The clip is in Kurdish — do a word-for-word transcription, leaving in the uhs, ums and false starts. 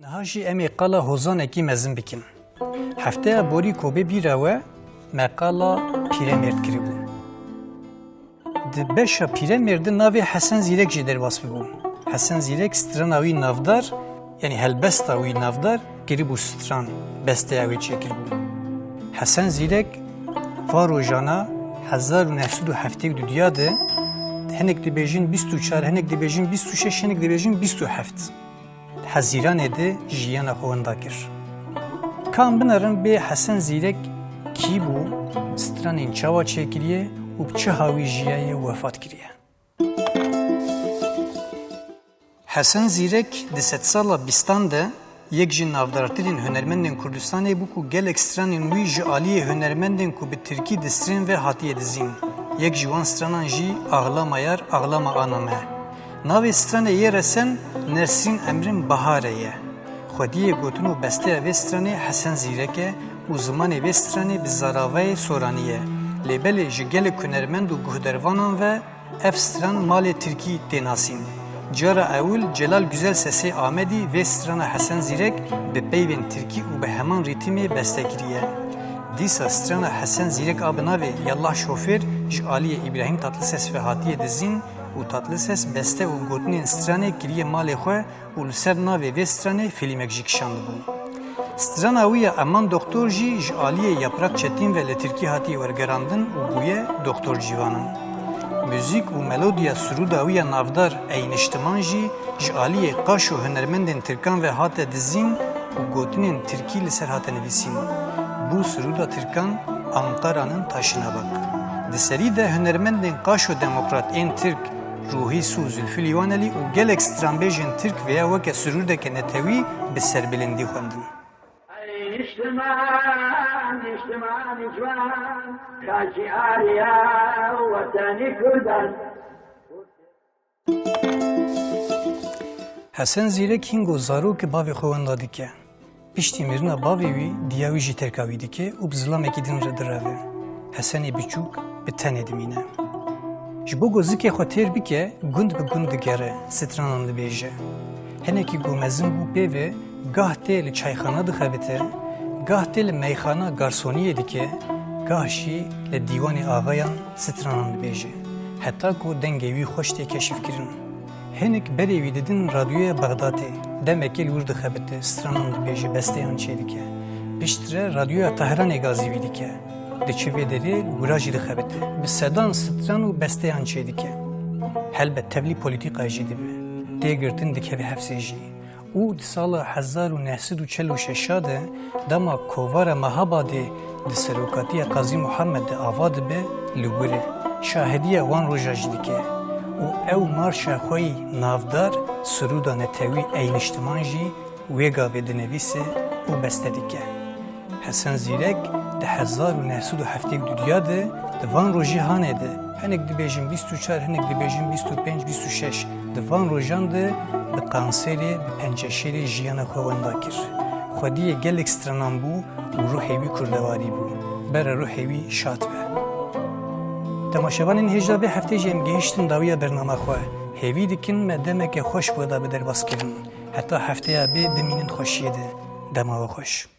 Niha jî em ê qala hozanekî mezin bikin. Hefteya borî ku bê bîra we, me qala Pîremêrd kiribû. Di beşa Pîremêrd de navê Hesen Zîrek jî derbas bibû. Hesen Zîrek strana wî navdar, yanî helbesta wî navdar, kiribû stran, besteya wê çêkiribû. Hesen Zîrek va rojana hezar û neh sed û heftê û du de, hinek dibêjin bîst û çar, hinek dibêjin bîst û şeş, hinek dibêjin bîst û heft. Hezîranê de jiyana xwe winda kir. Ka em binerin bê Hesen Zîrek kî bû, stranên çawa çêkiriye û bi çi hawî jiyaye û wefat kiriye. Hesen Zîrek di sedsala bîstan de yek ji navdartirîn hunermendên Kurdistanê bû ku gelek stranên wî ji aliyê hunermendên ku bi tirkî distrên ve hatiye dizîn. Yek ji wan stranan jî Ağlama Yar, Ağlama Anam e. Navê stranê yê resen Nesrîn Emrin Bahare ye. Xwediyê gotin û besteya vê stranê Hesen Zîrek e û zimanê vê stranê bi zaravayê soranî ye. Lê belê ji gelek hunermend û guhdarvanan ve ev stran malê tirkî tê nasîn. Cara ewil Celal Güzelsesê Amedî vê strana Hesen Zîrek bi peyvên tirkî û bi heman rîtimê beste kiriye. Dîsa strana Hesen Zîrek a bi navê Yallah Şofêr ji aliyê Îbrahîm Tatlises ve hatiye dizîn û Tatlises beste û gotinên stranê kiriye malê xwe û li ser navê vê stranê fîlmek jî kişandibû. Strana wî ya Eman Doktor jî ji aliyê Yaprak Çetin ve li tirkî hatiye wergerandin û bûye Doktor Civanım. Muzîk û melodiya sirûda wî ya navdar Ey Niştiman jî ji aliyê qaşo hunermendên tirkan ve hate dizîn û gotinên tirkî li ser hate nivîsîn. Bû sirûda tirkan Ankara'nın Taşına Bak. Di serî de hunermendên qaşo demokrat ên tirk Ruhi Su, Zülfü Livaneli û gelek stranbêjên tirk vêya weke sirûdeke netewî bi serbilindî xwendin. Ey niştiman, niştimanî ciwan, xakî ariya wetenî Kurdan. Hesen Zîrek hîn ku zarok bavê xwe wenda dike. Piştî mirina bavê wî, diya wî jî terka wî dike û bi zilamekî din re direve. Hesenê biçûk bi tenê dimîne. Ji bo ku zikê xwe têr bike, gund bi gund digere, stranan dibêje. Hinekî ku mezin bû pê ve, gah tê li çayxana dixebite, gah tê li meyxana garsoniyê dike, gah jî li dîwanê axayan stranan dibêje. Heta ku dengê wî xweş tê keşifkirin. Hinek berê wî didin radyoya Bexdatê. Demekê li wir dixebite, stranan dibêje, besteyan çêdike. Piştre radyoya Tehranê gazî wî dike. Diçe vê derê, wira jî dixebite. Bi sedan stran û besteyan çêdike. Helbet tevlî polîtîkayê jî dibe. Tê girtin, dikeve hefsê jî. Û di sala hezar û neh sed û çel û şeş de dema kovara Mehabadê di serokatiya Qazî Muhammed de ava dibe, li wir e, şahidiya wan roja jî dike û ew marşa xwe yî navdar, sirûda netewî Ey Niştiman jî wê gavê dinivîse û beste dike. Hesen Zîrek di hezar û neh sed û heftê û du de di van rojîhanê de, hinek dibêjin bîst û çar, hinek dibêjin bîst û pênc, bîst û şeş, di van rojan de bi kanserê, bi penceşêrê jiyana xwe wenda kir. Xwediyê gelek stranan bû û ruhê wî kurdewarî bû. Bera ruhê wî şad be. Temaşevanên hêja, vê heftê jî em gihiştin dawiya bernama xwe. Hêvî dikin me demeke xweş weda bi derbas kirin. Heta hefteya bê bimînin xweşiyê de. Dema we xweş.